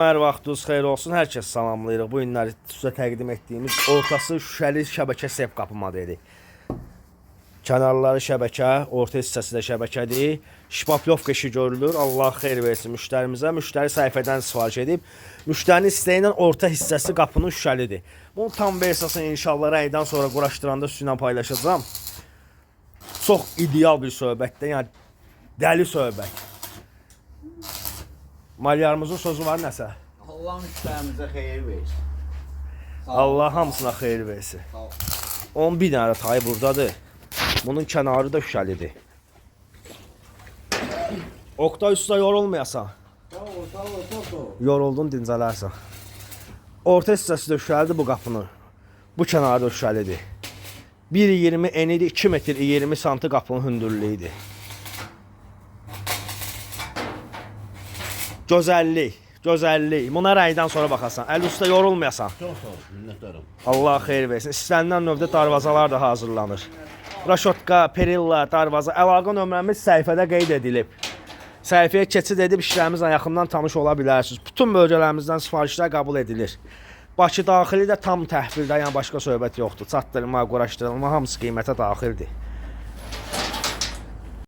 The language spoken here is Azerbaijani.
Hər vaxtınız xeyir olsun. Hər kəs salamlayırıq. Bu günləri sizə təqdim etdiyimiz ortası şüşəli şəbəkə sef qapı modeli. Kənarları şəbəkə, orta hissəsi də şəbəkədir. Şpaplovka işi görülür. Allah xeyir versin müştərimizə. Müştəri səhifədən sifariş edib. Müştərinin istəyi ilə orta hissəsi qapının şüşəlidir. Bunun tam versiyasını inşallah rəydən sonra quraşdıranda sizinlə paylaşacağam. Çox ideal bir söhbətdir. Yəni dəli söhbət. Malyarımızın sözü var nəsə? Allah müştərimizə xeyir versin. Sağ ol. Allah hamısına xeyir versin. Sağ ol. Onun bir dənə tayı buradadır. Bunun kənarı da şüşəlidir. Oktay usta yorulmayasan. Sağ ol, sağ ol, çox sağ ol. Yoruldun dincələrsən. Orta hissəsi də şüşəlidir bu qapının. Bu kənarı da şüşəlidir. 1.20 enidir, 2 metr 20 santı qapının hündürlüyüdür. Gözəllik, gözəllik. Buna rəydən sonra baxasan. Əli usta yorulmayasan. Çox sağ ol, minnətdaram. Allah xeyir versin. İstənilən növdə darvazalar da hazırlanır. Raşotka, perilla, darvaza, əlaqə nömrəmiz səhifədə qeyd edilib. Səhifəyə keçid edib işlərimizlə yaxından tanış ola bilərsiniz. Bütün bölgələrimizdən sifarişlər qəbul edilir. Bakı daxili də tam təhvildə, yəni başqa söhbət yoxdur. Çatdırma, quraşdırılma hamısı qiymətə daxildir.